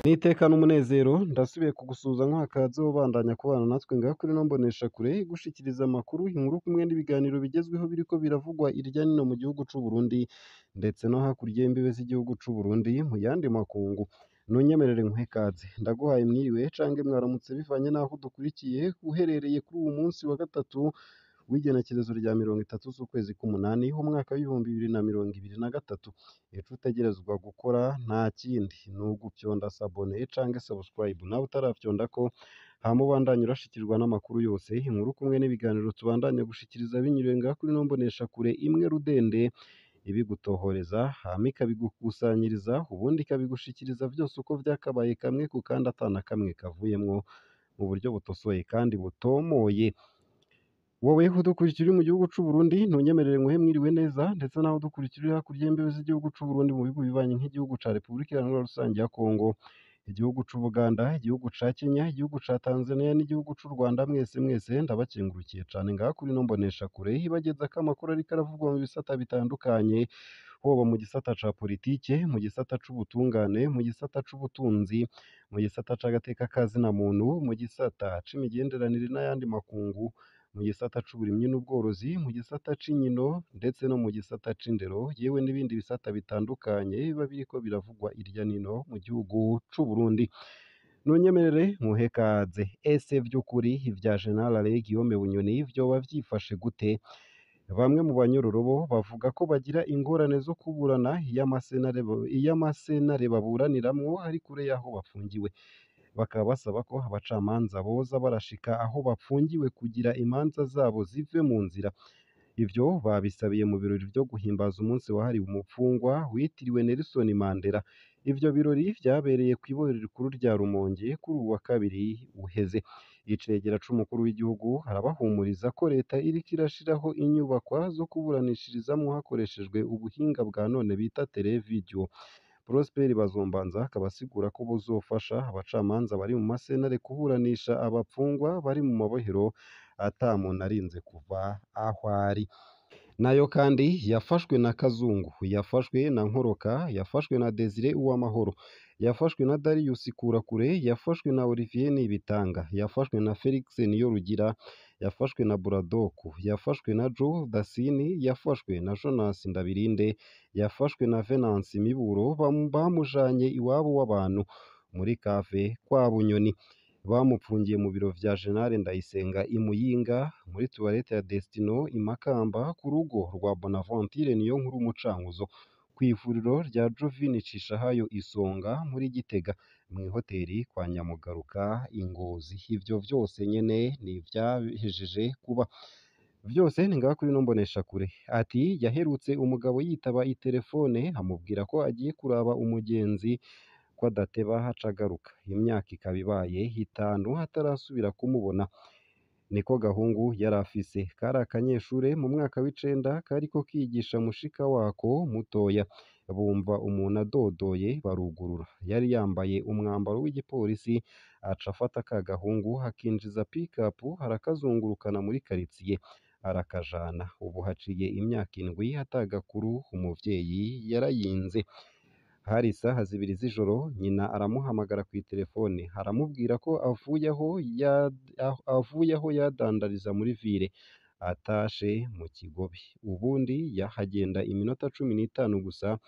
N'iteka n'umunezero ndasubiye kugusuhuza nk'akaze ubandanya kubana natwe ngaha kuri ino mboneshakure igushikiriza amakuru, inkuru kumwe n'ibiganiro bigezweho biriko biravugwa irya nino mu gihugu c'u Burundi ndetse no hakurya y'imbibe z'igihugu c'u Burundi mu yandi makungu. Nunyemerere nkuhe ikaze, ndaguhaye mwiriwe canke mwaramutse bivanye n'aho udukurikiye uherereye kuri uwu munsi wa gatatu w'igenekerezo rya 30 z'ukwezi k'umunani umwaka w'2023. Ico utegerezwa gukora nta kindi ni ugupyonda s'abonner canke subscribe nawe utarafyondako, hama ubandanye urashikirwa n'amakuru yose, inkuru kumwe n'ibiganiro tubandanya gushikiriza binyuriye ngaha kuri ino mboneshakure imwe rudende ibigutohoreza hama ikabigukusanyiriza ubundi ikabigushikiriza vyose uko vyakabaye kamwe ku kandi ata na kamwe kavuyemwo mu buryo butosoye kandi butomoye. Wowe udukurikira uri mu gihugu c'u Burundi ntunyemerere nguhe mwiriwe neza, ndetse nawe udukurikira uri hakurya y'imbibe z'igihugu c'u Burundi mu bihugu bibanyi nk'igihugu ca Repubulika Iharanira Rusangi ya Kongo, igihugu c'Ubuganda, igihugu ca Kenya, igihugu ca Tanzania n'igihugu c'u Rwanda, mwese mwese ndabakengurukiye cane ngaha kuri ino mboneshakure ibagezako amakuru ariko aravugwa mu bisata bitandukanye, hoba mu gisata ca politike, mu gisata c'ubutungane, mu gisata c'ubutunzi, mu gisata c'agateka ka zina muntu, mu gisata c'imigenderanire n'ayandi makungu, mu gisata c'uburimyi n'ubworozi, mu gisata c'inkino ndetse no mu gisata c'indero, yewe n'ibindi bisata bitandukanye biba biriko biravugwa irya nino mu gihugu c'u Burundi. Nunyemerere nkuhe ikaze. Ese vy'ukuri ivya General Alain Guillaume Bunyoni vyoba vyifashe gute? Bamwe mu banyororo bo bavuga ko bagira ingorane zo kuburana iyo amasenare baburaniramwo ari kure y'aho bafungiwe. Bakaba basaba ko abacamanza boza barashika aho bapfungiwe kugira imanza zabo zive mu nzira. Ivyo babisabiye mu birori vyo guhimbaza umunsi wahariwe umupfungwa witiriwe Nelson Mandela. Ivyo birori vyabereye kw'ibohero rikuru rya Rumonge kuri uwu wa kabiri uheze. Icegera c'umukuru w'igihugu arabahumuriza ko leta iriko irashiraho inyubakwa zo kuburanishirizamwo hakoreshejwe ubuhinga bwa none bita televideo. Prosper Bazombanza akaba asigura ko buzofasha abacamanza bari mu masenare kuburanisha abapfungwa bari mu mabohero ata muntu arinze kuva aho ari. Nayo kandi yafashwe na Kazungu, yafashwe na Nkoroka, yafashwe na Desire Uwamahoro, yafashwe na Darius Kurakure, yafashwe na Olivier Nibitanga, yafashwe na Felix Niyorugira, yafashwe na Buradoku, yafashwe na Joe Dasini, yafashwe na Jonas Ndabirinde, yafashwe na Venance Miburo, bamujanye iwabo w'abantu muri kave kwa Bunyoni. Bamupfungiye mu biro vya General Ndayisenga i Muyinga, muri tuwarete ya Destino i Makamba, ku rugo rwa Bonaventure Niyonkuru Mucankuzo, kw'ivuriro rya Jovine Cishahayo Isonga muri Gitega, mw'ihoteri kwa Nyamugaruka i Ngozi. Ivyo vyose nyene ni ivyahejeje kuba. Vyose ni ngaha kuri ino mboneshakure. Ati yaherutse umugabo yitaba iterefone amubwira ko agiye kuraba umugenzi ko adateba haca agaruka, imyaka ikaba ibaye 5 atarasubira kumubona. Niko gahungu yari afise, kari akanyeshure mu mwaka w'icenda kariko kigisha mushika wako mutoya. Bumva umuntu adodoye barugurura, yari yambaye umwambaro w'igipolisi, aca afata ka gahungu akinjiza pikapu arakazungurukana muri karitsiye arakajana. Ubu haciye imyaka 7 ata gakuru, umuvyeyi yarayinze. Hari isaha 2 z'ijoro, nyina aramuhamagara kw'iterefone aramubwira ko avuye aho yadandariza muri ville atashe mu Kigobe. Ubundi yahagenda iminota 15 gusa,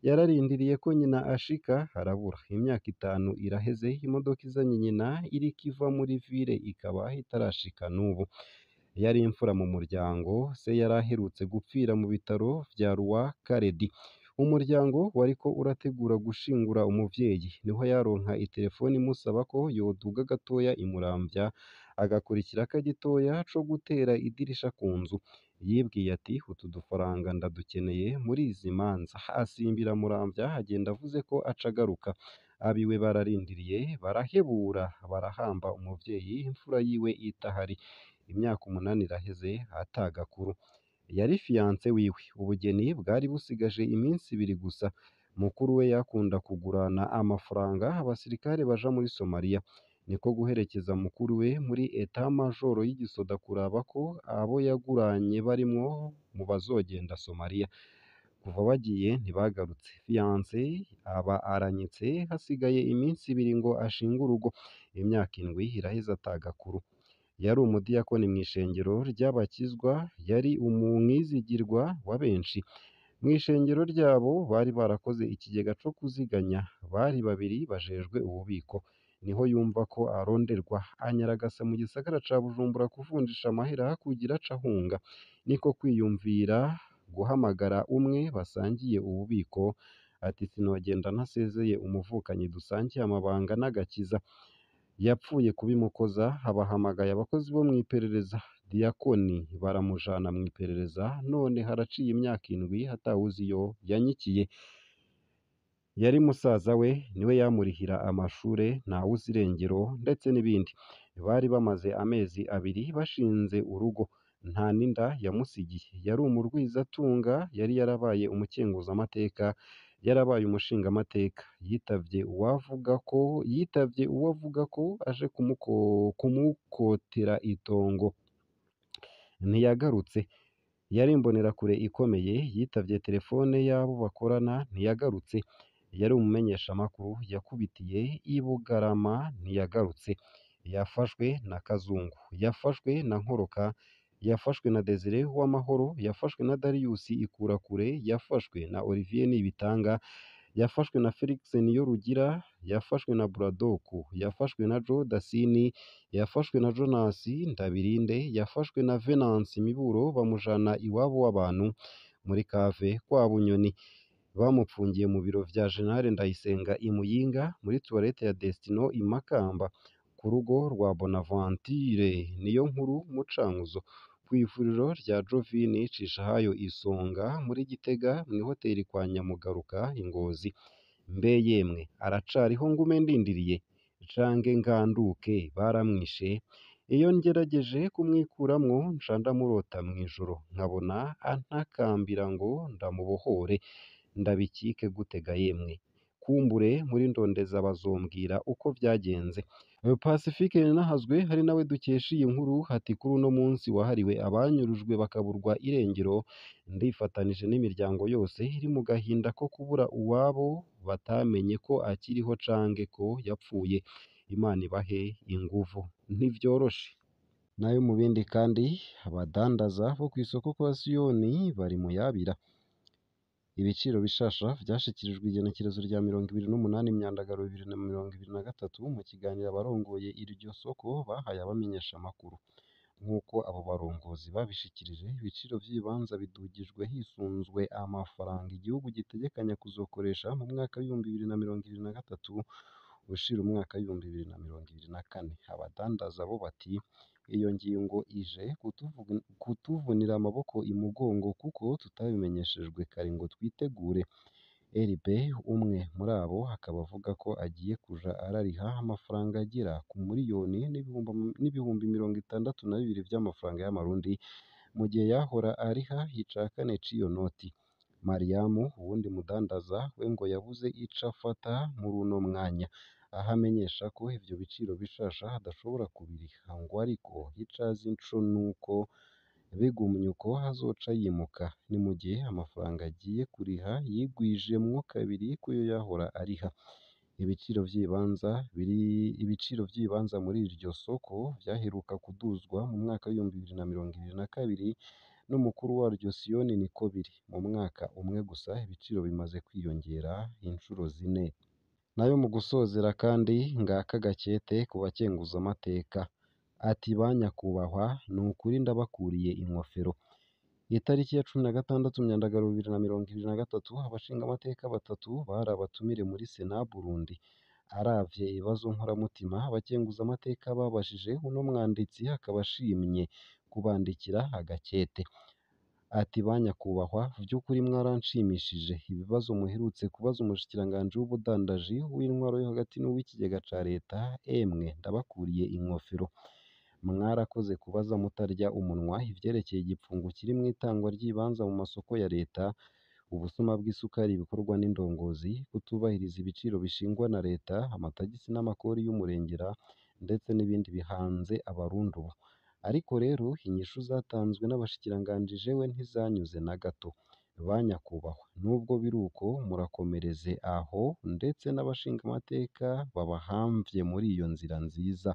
yararindiriye ko nyina ashika arabura. Imyaka 5 iraheze imodoka izanye nyina iriko iva muri ville ikaba itarashika n'ubu. Yari imfura mu muryango, se yari aherutse gupfira mu bitaro vya Roi Karedi. Umuryango wariko urategura gushingura umuvyeyi, niho yaronka iterefone imusaba ko yoduga gatoya imuramvya agakora ikiraka gitoya co gutera idirisha ku nzu. Yibwiye ati utu dufaranga ndadukeneye muri izi manza. Asimbira Muramvya agenda avuze ko aca agaruka. Abiwe bararindiriye barahebura barahamba umuvyeyi imfura yiwe itahari. Imyaka 8 iraheze ata gakuru. Yari fiyanse wiwe, ubugeni bwari busigaje iminsi 2 gusa. Mukuru we yakunda kugurana amafaranga abasirikare baja muri Somalia. Niko guherekeza mukuru we muri etat majoro y'igisoda kuraba ko abo yaguranye barimwo mu bazogenda Somalia. Kuva bagiye ntibagarutse. Fiancé aba aranyitse, hasigaye iminsi ibiri ngo ashinge urugo. Imyaka 7 iraheze atagakuru. Yari umudiyakoni mw'ishengero ry'abakizwa, yari umwizigirwa wa benshi. Mw'ishengero ryabo bari barakoze ikigega co kuziganya, bari babiri bajejwe ububiko. Niho yumva ko aronderwa, anyaragasa mu gisagara ca Bujumbura kuvunjisha amahera kugira ace ahunga. Niko kwiyumvira guhamagara umwe basangiye ububiko, ati sinogenda ntasezeye umuvukanyi dusangiye amabanga n'agakiza. Yapfuye kubimukoza, abahamagaye abakozi bo mw'iperereza, Diyakoni baramujana mw'iperereza, none haraciye imyaka 7 atawuzi iyo yanyikiye. Yari musaza we, niwe yamurihira amashure, ntawuzi irengero ndetse n'ibindi. Bari bamaze amezi 2 bashinze urugo, nta n'inda yamusigiye. Yari umurwizatunga, yari yarabaye umukenguzamateka, yarabaye umushingamateka. Yitavye uwavuga ko aje kumukotera itongo. Ntiyagarutse. Yari imbonerakure ikomeye, yitavye telefone y'abo bakorana, ntiyagarutse. Yari umumenyeshamakuru, yakubitiye i Bugarama, ntiyagarutse. Yafashwe na Kazungu, yafashwe na Nkoroka, yafashwe na Desire Uwamahoro, yafashwe na Darius Ikurakure, yafashwe na Olivier Nibitanga, yafashwe na Felix Niyorugira, yafashwe na Buradoku, yafashwe na Joe Dasini, yafashwe na Jonas Ndabirinde, yafashwe na Venance Miburo, bamujana iwabo w'abantu muri kave kwa Bunyoni. Bamupfungiye mu biro vya General Ndayisenga i Muyinga, muri toilette ya Destino i Makamba, ku rugo rwa Bonaventure Niyonkuru Mucankuzo, kw'ivuriro rya Jovini Cishahayo Isonga muri Gitega, mw'ihoteli kwa Nyamugaruka i Ngozi. Mbe yemwe aracariho ngume ndindiriye, cange nganduke baramwishe. Iyo ngerageje kumwikuramwo nca ndamurota mw'ijoro, nkabona antakambira ngo ndamubohore. Ndabikike gute ga yemwe? Kumbure muri ndondeza bazombwira uko vyagenze. Pacifique Ninahazwe hari nawe dukesha iyi nkuru, ati kuri uno munsi wahariwe abanyurujwe bakaburwa irengero, ndifatanije n'imiryango yose iri mu gahinda ko kubura uwabo batamenye ko akiriho cange ko yapfuye. Imana ibahe inguvu, ntivyoroshe. Nayo mu bindi kandi, abadandaza bo kw'isoko kwa Siyoni bari mu yabira. Ibiciro bishasha vyashikirijwe igenekerezo rya 28 Myandagaro 2023 mu kiganiro abarongoye iryo soko bahaye abamenyeshamakuru. Nk'uko abo barongozi babishikirije, ibiciro vy'ibibanza bidugijwe hisunzwe amafaranga igihugu gitegekanya kuzokoresha mu mwaka w'2023 ushira umwaka w'2024. Abadandaza bo bati iyo ngingo ije kutuvunira amaboko imugongo kuko tutabimenyeshejwe kare ngo twitegure. RB umwe muri abo akaba avuga ko agiye kuja arariha amafaranga agera ku muriyoni n'ibihumbi 62 vy'amafaranga y'amarundi, mu gihe yahora ariha ica kane c'iyo noti. Mariamu uwundi mudandaza we ngo yabuze ico afata muri uno mwanya, aho amenyesha ko ivyo biciro bishasha adashobora kubiriha, ngo ariko ico azi co nuko bigumye uko azoca yimuka. Ni mu gihe amafaranga agiye kuriha yigwijemwo kabiri kuyo yahora ariha. Ibiciro vy'ibibanza muri iryo soko vyaheruka kuduzwa mu mwaka w'2022 n'umukuru waryo Siyoni Nikobiri. Mu mwaka umwe gusa ibiciro bimaze kwiyongera incuro 4. Nayo mu gusozera kandi ngaka gakete ku bakenguzamateka, ati ba nyakubahwa ni ukuri ndabakuriye inkofero. Itariki ya 16 Myandagaro 2023 abashingamateka batatu bari abatumire muri Sena Burundi. Aravye ibibazo nkoramutima abakenguzamateka babajije uno mwanditsi akaba ashimye kubandikira agakete. Ati ba nyakubahwa vy'ukuri mwaranshimishije, ibibazo muherutse kubaza umushikiranganji w'ubudandaji, uw'intwaro yo hagati n'uw'ikigega ca leta, emwe ndabakuriye inkofero. Mwarakoze kubaza mutarya umunwa ivyerekeye igipfungu kiri mw'itangwa ry'ibibanza mu masoko ya leta, ubusuma bw'isukari bikorwa n'indongozi, kutubahiriza ibiciro bishingwa na leta, amatagisi n'amakori y'umurengera ndetse n'ibindi bihanze abarundi ubu. Ariko rero inyishu zatanzwe n'abashikiranganji jewe ntizanyuze na gato. Ba nyakubahwa, nubwo biruko murakomereze aho, ndetse n'abashingamateka babahamvye muri iyo nzira nziza.